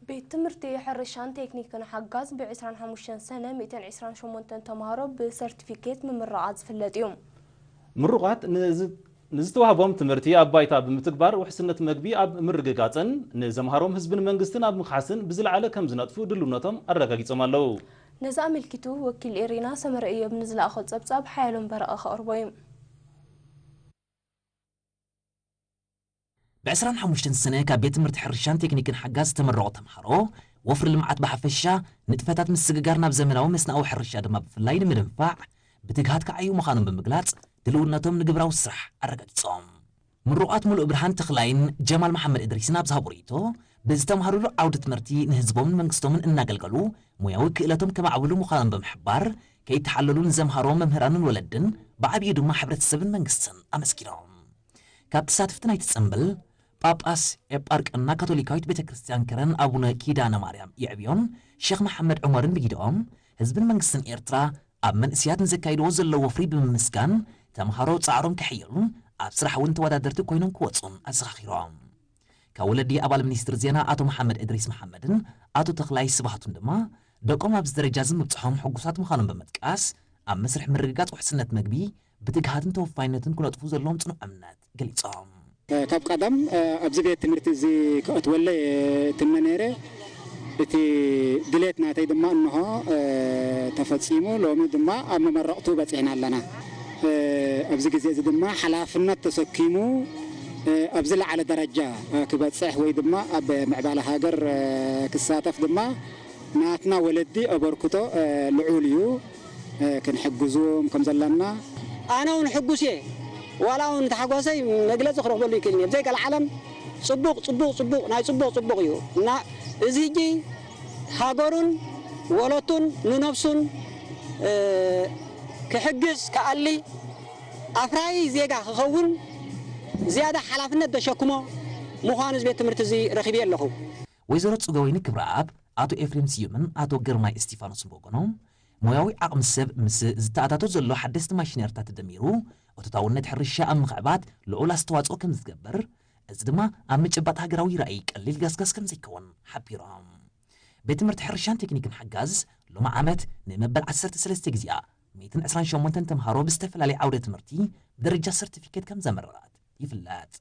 ቤት ትምህርቲ ሕርሻን ቴክኒክን ሓጋዝ ብ ዕስራን ሓሙሽተን ሰነ ሚእትን ዕስራን ሸሞንተን ተምሃሮ ብሰርቲፊኬት ምምራቓ ዝፍለጥ እዩ። ምሩቓት ንዝ- ንዝተዋህቦም ትምህርቲ ኣብ ባይታ ብምትግባር ውሕስነት መግቢ ኣብ ምርግጋፅን ንዘምሃሮም ህዝብን መንግስትን ኣብ ምኽሓስን ብዝለዓለ ከም ዝነጥፉ ድልውነቶም ኣረጋጊፆም ኣለዉ። ነዚ ኣመልኪቱ ወኪል ኤሪና ሰመረ እዮብ ንዝለኣኾ ጸብጻብ ሓያሎም በረቐ ከቕርቦ እዩ። ብ ዕስራን ሓሙሽተን ሰነ ካብ ቤት ትምህርቲ ሕርሻን ቴክኒክን ሓጋዝ ዝተመረቑ ተምሃሮ ወፍሪ ልምዓት ብሓፈሻ ንጥፈታት ምስግጋር ናብ ዘመናዊ መስናዊ ሕርሻ ድማ ብፍላይ ንምድንፋዕ ብትግሃት ክዓዩ ምዃኖም ብምግላፅ ድልውነቶም ንግብራዊ ስራሕ ኣረጋጊፆም። ምሩቓት ሙሉእ ብርሃን ተኽላይን ጀማል መሓመድ እድሪስን ኣብ ዝሃቡ ርእይቶ ብዝተምሃሩሉ ዓውዲ ትምህርቲ ንህዝቦምን መንግስቶምን እናገልገሉ ሙያዊ ክእለቶም ከማዕብሉ ምዃኖም ብምሕባር ከይተሓለሉ ንዘምሃሮ መምህራንን ወለድን ብዓብዩ ድማ ሕብረተሰብን መንግስትን ኣመስጊኖም። ካብ ተሳተፍቲ ናይቲ ጽምብል ጳጳስ ኤጳርቀና ካቶሊካዊት ቤተ ክርስቲያን ከረን ኣቡነ ኪዳነ ማርያም ይዕብዮን ሸኽ መሓመድ ዑመርን ብጊደኦም ህዝብን መንግስትን ኤርትራ ኣብ መንእስያት ንዘካይድዎ ዘለዉ ወፍሪ ብምምስጋን ተምሃሮ ጻዕሮም ከሕይሉን ኣብ ስራሕ እውን ተወዳደርቲ ኮይኖም ክወፁን ኣዘኻኺሮም። ካብ ወለዲ ኣባል ሚኒስትር ዜና ኣቶ መሓመድ እድሪስ መሓመድን ኣቶ ተኽላይ ስብሃቱን ድማ ደቆም ኣብዚ ደረጃ እዚ ምብፅሖም ሕጉሳት ምዃኖም ብምጥቃስ ኣብ መስርሕ ምርግጋፅ ውሕስነት መግቢ ብትግሃትን ተወፋይነትን ክነጥፉ ዘለዎም ፅኑዕ እምነት ገሊፆም። ካብ ቀደም ኣብዚ ቤት ትምህርቲ እዚ ክእትወለ ትምነ ነይረ። እቲ ድሌት ናተይ ድማ እንሆ ተፈፂሙ ሎሚ ድማ ኣብ መመረቕቱ በፂሕና ኣለና። ኣብዚ ግዜ እዚ ድማ ሓላፍነት ተሰኪሙ ኣብዚ ለዓለ ደረጃ ክበፅሕ ወይ ድማ ኣብ ምዕባለ ሃገር ክሳተፍ ድማ ናትና ወለዲ ኣበርክቶ ልዑል እዩ። ክንሕግዙም ከም ዘለና ኣነ እውን ሕጉስ እየ። ዋላ እውን ተሓጓሰይ መግለፂ ክረኽበሉ ይክእል እየ። ብዘይ ቀልዓለም ፅቡቕ ፅቡቕ ፅቡቕ ናይ ፅቡቕ ፅቡቕ እዩ እና እዚ ሕጂ ሃገሩን ወለቱን ንነብሱን ክሕግዝ ክኣሊ ኣፍራይ ዜጋ ክኸውን ዝያዳ ሓላፍነት ዘሸክሞ ምዃኑ እዚ ቤት ትምህርቲ እዚ ረኺበ ኣለኹ። ወይዘሮ ፅገወይኒ ክብረኣብ ኣቶ ኤፍሬም ስዩምን ኣቶ ግርማይ እስቲፋኖስን ብወገኖም ሞያዊ ዓቕሚ ሰብ ምስ ዝተኣታቶ ዘሎ ሓደስቲ ማሽነርታት ተደሚሩ እቶታውነት ሕርሻ ኣብ ምኽዕባት ልዑል ኣስተዋፅኦ ከም ዝገብር እዚ ድማ ኣብ ምጭባጥ ሃገራዊ ራእይ ቀሊል ገስጋስ ከም ዘይከውን ሓቢሮም። ቤት ትምህርቲ ሕርሻን ቴክኒክን ሓጋዝ ሎሚ ዓመት ንመበል ዓሰርተ ሰለስተ ግዜኣ ሚእትን ዕስራን ሸሞንተን ተምሃሮ ብዝተፈላለየ ዓውደ ትምህርቲ ብደረጃ ሰርቲፊኬት ከም ዘመረቐት ይፍለጥ።